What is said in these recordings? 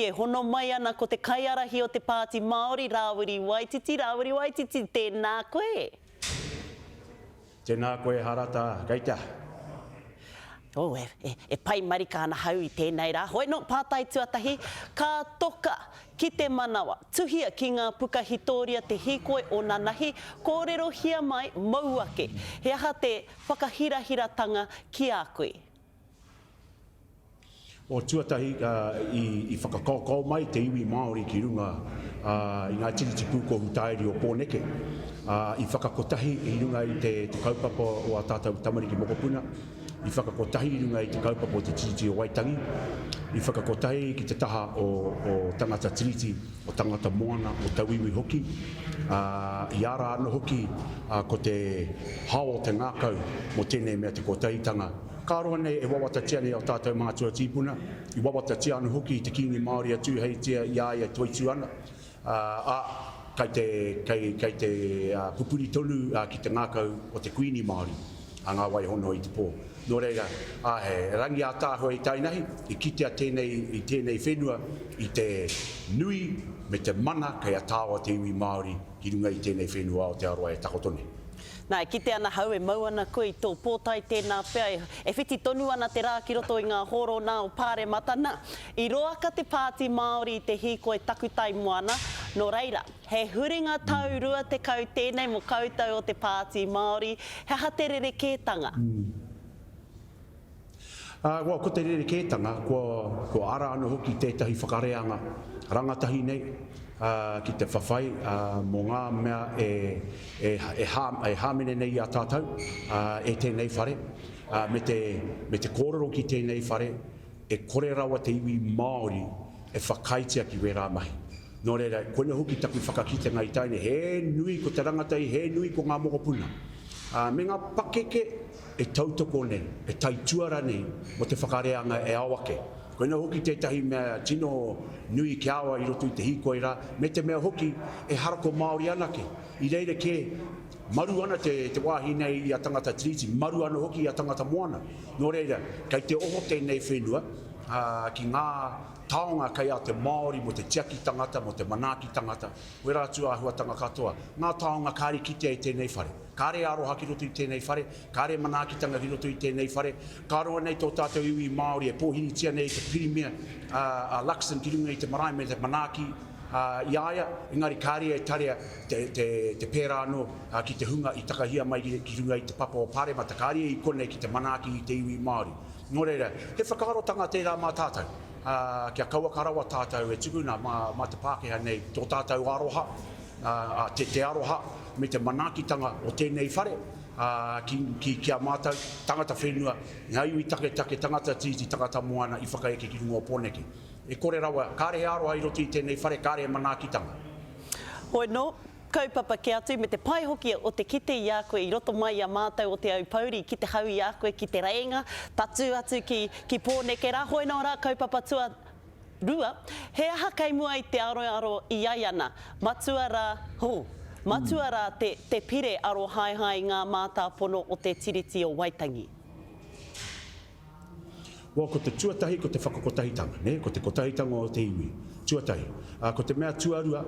E hono mai ana ko te kaiārahi o te Pāti Māori, Rāwiri Waititi. Rāwiri Waititi, tēnā koe. Tēnā koe Harata, kei te aha? Oh, e, e, e pai marika ana hau i tēnei rā. Hoi nō, pātai tuatahi, ka toka ki te manawa. Tuhia ki ngā puka hitōria te hīkoi o nanahi, kōrerohia mai mou ake. He aha te whakahirahiratanga ki a koe? O tuatahi, i whakakaokao mai te iwi Māori ki runga i ngā tiriti pūkohu tāiri o Pōneke, i whakakotahi i runga i te kaupapa o ā tātou tamariki mokopuna, i whakakotahi i runga i te kaupapa o te Tiriti o Waitangi, i whakakotahi ki te taha o tangata tiriti, o tangata moana, o tauiwi hoki, i ara anō hoki ko te hao o te ngākau mō tēnei mea te kotahitanga. Ka roa nei e wawatatia nei ō tātou mātua tīpuna, i wawatatia anō hoki i te Kīngi Māori a Tūheitia i a ia e toitū ana, ā, kei te, kei, kei te pupuri tonu ki te ngākau o te Kuini Māori, a Ngā Wai Hono i te Pō. Nō reira, ā, he rangi ātaahua i tainahi, i kitea tēnei, i tēnei whenua i te nui me te mana kei a tāoa te iwi Māori ki runga i tēnei whenua Aotearoa e takoto nei. Nā, e kite ana hau e mau ana koe i tō pōtae, tēnā pea e, e whiti tonu ana te rā ki roto i ngā hōro nā o Pāremata. Nā, i roaka te Pāti Māori i te hīkoi takutai moana, nō reira, he huringa tau 20 tēnei mō koutou o te Pāti Māori, he aha te rerekētanga? Ā, well, ko te rerekētanga, kua, kua ara anō hoki tētahi whakareanga rangatahi nei, ā, ki te whawhai, ā, mō ngā mea e, e, e, hā, e hāmene nei i a tātou, ā, e tēnei whare, ā, me te, me te kōrero ki tēnei whare, e kore rawa te iwi Māori e whakaaetia ki wērā mahi. Nō reira, koina hoki taku whakakitenga i tae nei, he nui ko te rangatahi, he nui ko ngā mokopuna, ā, me ngā pakeke, e tautoko nei, e taituara nei mō te whakareanga e ao ake. Koina hoki tētahi mea tino nui ki a au i roto i te hīkoi rā, me te mea hoki ehara ko Māori anake. I reira kē, maru ana te, te wāhi nei i a tangata tiriti, maru ana hoki i a tangata moana. Nō reira, kei te oho tēnei whenua, ā, ki ngā taonga kei a te Māori mō te tiaki tangata, mō te manaaki tangata, wērā atu āhuatanga katoa. Ngā taonga kāre kitea i tēnei whare. Kāre aroha ki roto i tēnei whare, kāre manaakitanga ki roto i tēnei whare. Ka roa nei tō tātou iwi Māori e pōhiritia nei e te Pirimia a Luxon ki runga i te marae me te manaaki i a ia, engari kāre e tarea te, te, te pērā anō ki te hunga i takahia mai ki runga i te papa o Pāremata, kāre i konei ki te manaaki i te iwi Māori. Nō reira, he whakaarotanga tērā mā tātou, ā, kia kauaka rawa tātou e tukuna mā, mā te Pākehā nei tō tātou aroha, ā, ā, te, te aroha me te manaakitanga o tēnei whare, ā, ki, ki, ki a mātou, tangata whenua, ngā iwi taketake, tangata tīti, tangata moana i whakaeke ki runga o Pōneke. E kore rawa, kāre he aroha i roto i tēnei whare, kāre he manaakitanga. Hoi nō, Kaupapa ke atu me te pai hoki o te kite i a koe i roto mai i a mātou o Te Aupōuri ki te hau i a koe ki Te Rēinga, tatū atu ki, ki Pōneke rā, hoi nō rā kaupapa tua rua, he aha kei mua i te aroaro i ai ana, matua rā, hū, matua rā te, te pire arohaehae i ngā mātāpono o te Tiriti o Waitangi. Well, ko te tuatahi ko te whakakotahitanga, nē, ko te kotahitanga o te iwi, tuatahi. Ā, ko te mea tuarua,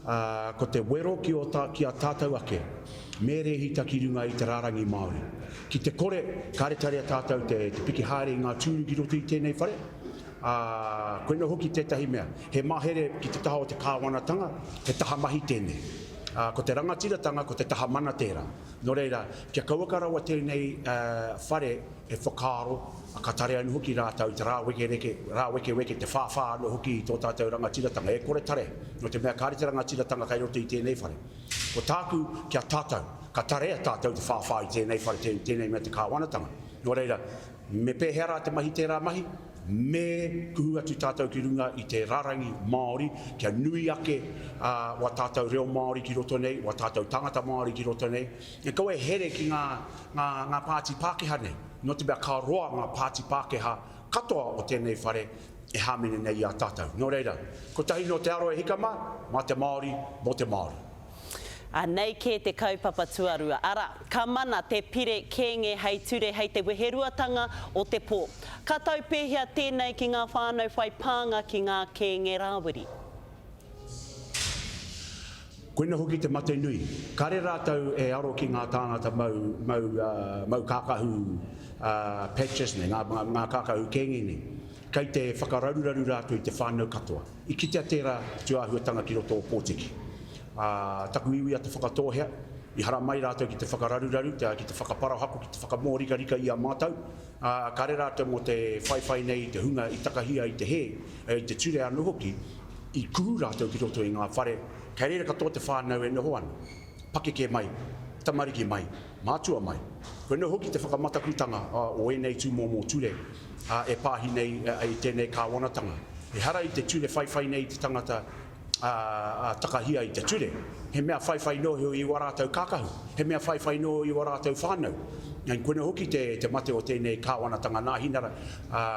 ā, ko te wero ki ō tā, ki a tātou ake, me rēhita ki runga i te rārangi Māori. Ki te kore, kāre tarea tātou te, te piki haere i ngā tūru ki roto i tēnei whare, ā, koina hoki tētahi mea, he mahere ki te taha o te kāwanatanga, he taha mahi tēnei. Ā, ko te rangatiratanga, ko te taha mana tērā. Nō reira, kia kauaka rawa tēnei, ā, whare e whakaaro, ka tare anō hoki rātou te rāwekereke, rāwekeweke, te whāwhā anō hoki i tō tātou rangatiratanga. E kore tare, nō te mea kāre te rangatiratanga kei roto i tēnei whare. Ko tāku ki a tātou, ka tarea tātou te whāwhā i tēnei whare, tēnei mea te kāwanatanga. Nō reira, me pēhea rā te mahi tērā mahi? Me kuhu atu tātou ki runga i te rarangi Māori, kia nui ake wā tātou reo Māori ki roto nei, wā tātou tāngata Māori ki roto nei, E kaua e here ki ngā, ngā, ngā pāti Pākehā nei, nō te mea ka roa ngā pāti Pākehā katoa o tēnei whare e hāmene nei i a tātou. Nō reira, kotahi nō te aro e hika mā, mā te Māori, mō te Māori. Anei kē te kaupapa tuarua, arā, ka mana te pire kēnge hei ture hei te weheruatanga o te pō. Ka tau pēhea tēnei ki ngā whānau whai pānga ki ngā kēnge rāwiri? Koina hoki te mate nui. Kare rātou e aro ki ngā tāngata mau, mau, mau kākahu patches nei, ngā, ngā kākahu kēnge nei. Kei te whakararuraru rātou i te whānau katoa. I kitea tērā tūāhuatanga ki roto o Pōtiki. Ā, taku iwi a Te Whakatōhea, i haramai rātou ki te whakararuraru, ki te whakaparahako, ki te whakamōrikarika i a mātou, ā, kare rātou mō te whaiwhai nei i te hunga i takahia i te hē, i te ture anō hoki, i kuhu rātou ki roto i ngā whare, kei reira katoa te whānau e noho ana, pakeke mai, tamariki mai, mātua mai. Koinei hoki te whakamatakutanga o ēnei tūmomo ture e pāhi nei i tēnei kāwanatanga. Ehara i te ture whaiwhai nei i te tangata takahia i te ture, he mea whaiwhai noa i wā rātou kākahu, he mea whaiwhai noa i wā rātou whānau. Koinei hoki te mate o tēnei kāwanatanga Nāhinara,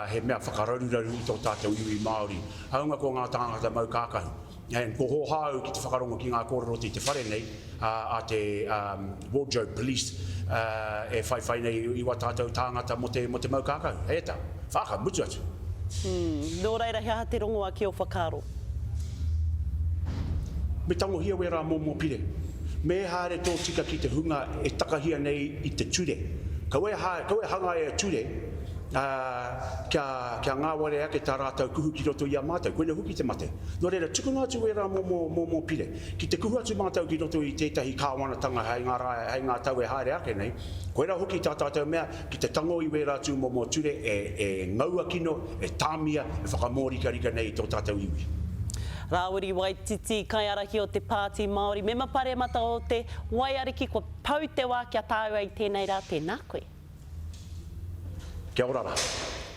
he mea whakararuraru i tō tātou iwi Māori. Hāunga ko ngā tāngata mau kākahu. And ko hōhā au ki te whakarongo ki ngā kōrero i te whare nei a te Wardrobe Police e whaiwhai nei i wā tātou tāngata mō te, mō te mau kākahu. E ta, whaka, mutu atu. Nō reira, he aha te rongoa ki ō whakaaro? Me tangohia wērā momo pire. Me haere tōtika ki te hunga e takahia nei i te ture. Kaua e haere, kaua e hangaia ture, ā, kia, kia ngāwari ake tā rātou kuhu ki roto i a mātou. Koinei hoki te mate. Nō reira, tukuna atu wērā momo, momo pire. Ki te kuhu atu mātou ki roto i tētahi kāwanatanga hei ngā rā, hei ngā tau e haere ake nei, koirā hoki tā tātou mea, ki te tango i wērā tūmomo ture e, e ngaua kino, e tāmia, e whakamōrikarika nei i tō tātou iwi. Rāwiri Waititi, Kaiārahi o te Pāti Māori, Mema Paremata o Te Waiariki, kua pau te wā ki a tāua i tēnei rā, tēnā koe. Kia ora rā.